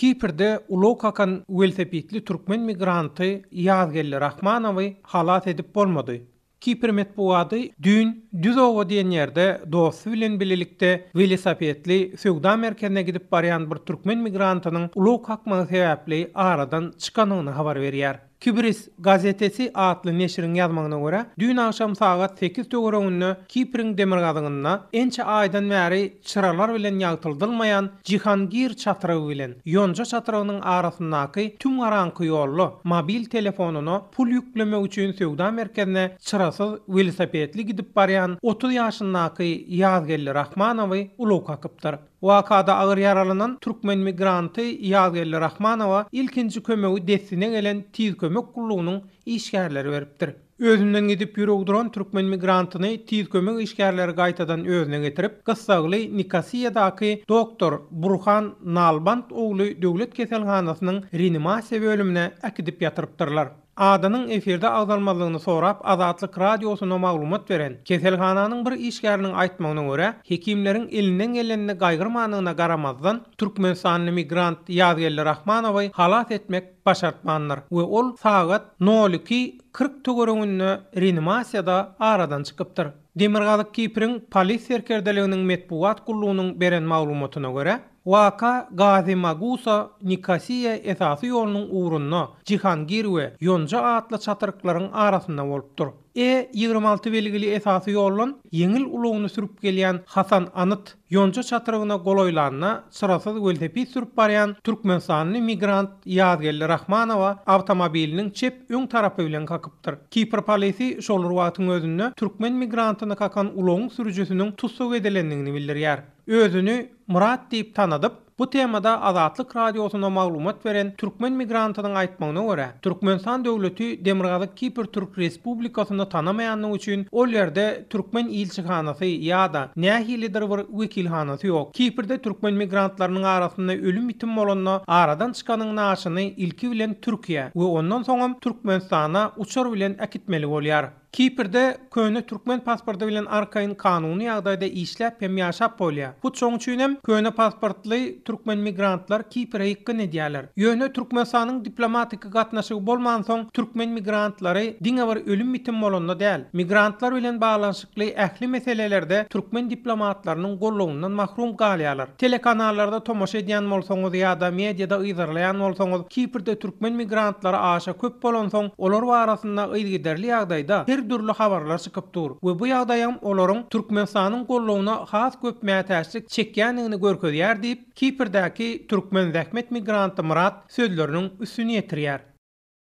Kiprde ulag kakan welosipedli türkmen migranty Ýazgeldi Rahmanowy halas edip bolmady. Kipr metbugaty düýn Düz oba diýen ýerde dosty bilen bilelikde welosipedli söwda merkezine gidip barýan bir türkmen migrantynyň ulag kakmagy sebäpli aradan çykandygyny habar berýär. Kibris gazetesi atly neşiriň ýazmagyna görä, düýn agşam sagat sekiz töwereginde Kipriň demirgazygynda ençe aýdan bäri çyralar bilen ýagtyldylmaýan Jihangir çatrygy bilen Ýonja çatrygynyň arasyndaky tüm garaňky ýolda mobil telefonyna pul ýüklemek üçin söwda merkezine çyrasyz welosipedli gidip barýan 30 ýaşyndaky Ýazgeldi Rahmanowy ulag kakypdyr. Wakada agyr ýaralanan türkmen migranty Ýazgeldi Rahmanowa ilkinji kömegi dessine gelen Tiz kömek gullugynyň işgärleri beripdir. Özünden gidip ýüregi duran türkmen migrantyny Tiz kömek işgärleri gaýtadan özüne getirip, gyssagly Nikosiýadaky doktor Burhan Nalbant ogly döwlet keselhanasynyň reanimasiýa bölümine äkidip ýatyrypdyrlar. Adynyň efirde agzalmazlygyny sorap Azatlyk Radiosyna maglumat beren keselhananyň bir işgäriniň aýtmagyna görä, hekimleriň elinden gelenini gaýgyrmandygyna garamazdan, türkmenistanly migrant Ýazgeldi Rahmanowy halas etmek başartmandyr we ol sagat nol iki, 40 töwereginde reanimasiýada aradan çykypdyr. Demirgazyk Kipriň polis serkerdeliginiň metbugat gullugynyň beren maglumatyna görä, waka Gazi-Magusa, Nikosiýa esasy ýolunyň ugrunda Jihangir we Ýonja atly çatryklaryň arasynda bolupdyr. E 26 belgili esasy ýoldan ýeňil ulagyny sürüp gelýän Hasan Anyt Ýonja çatrygyna golaýlanda çyrasyz welosiped sürüp barýan türkmenistanly migrant Ýazgeldi Rahmanowa awtomobiliniň çep öň tarapy bilen kakypdyr. Kipr polisi şol bir wagtyň özünde türkmen migrantyny kakan ulagyň sürüjisiniň tussag edilendigini bildirýär. Özüni Myrat diýip tanadyp, bu temada Azatlyk Radiosyna maglumat beren türkmen migrantynyň aýtmagyna görä, Türkmenistan döwleti Demirgazyk Kipr Türk Respublikasyny tanamaýandygy üçin ol ýerde türkmen ilçihanasy ýa-da nähilidir bir wekilhanasy ýok. Kiprde türkmen migrantlarynyň arasynda ölüm-ýitim bolanda aradan çykanyň naaşyny ilki bilen Türkiýä we ondan soňam Türkmenistana uçar bilen äkitmeli bolýar. Kiprde köne türkmen pasporty bilen arkaýyn kanuny ýagdaýda işläp hem ýaşap bolýar. Hut şoň üçin hem köne pasportly türkmen migrantlar Kipre ýykgyn edýärler. Ýöne Türkmenistanyň diplomatiki gatnaşygy bolmansoň türkmen migrantlary diňe bir ölüm-ýitim bolanda däl, migrantlar bilen baglanyşykly ähli meselelerde türkmen diplomatlarynyň gollawyndan mahrum galýarlar. Telekanallarda tomaşa edýän bolsaňyz ýa-da mediada yzarlaýan bolsaňyz Kiprde türkmen migrantlary aşa köp bolansoň, olar barasynda yzygiderli ýagdaýda her dürli habarlar çykyp dur we bu ýagdaýam olaryň Türkmenistanyň goldawyna has köp mätäçlik çekýändigini görkezýär diýip, Kiprdäki türkmen zähmet migranty Myrat sözleriniň üstüni ýetirýär.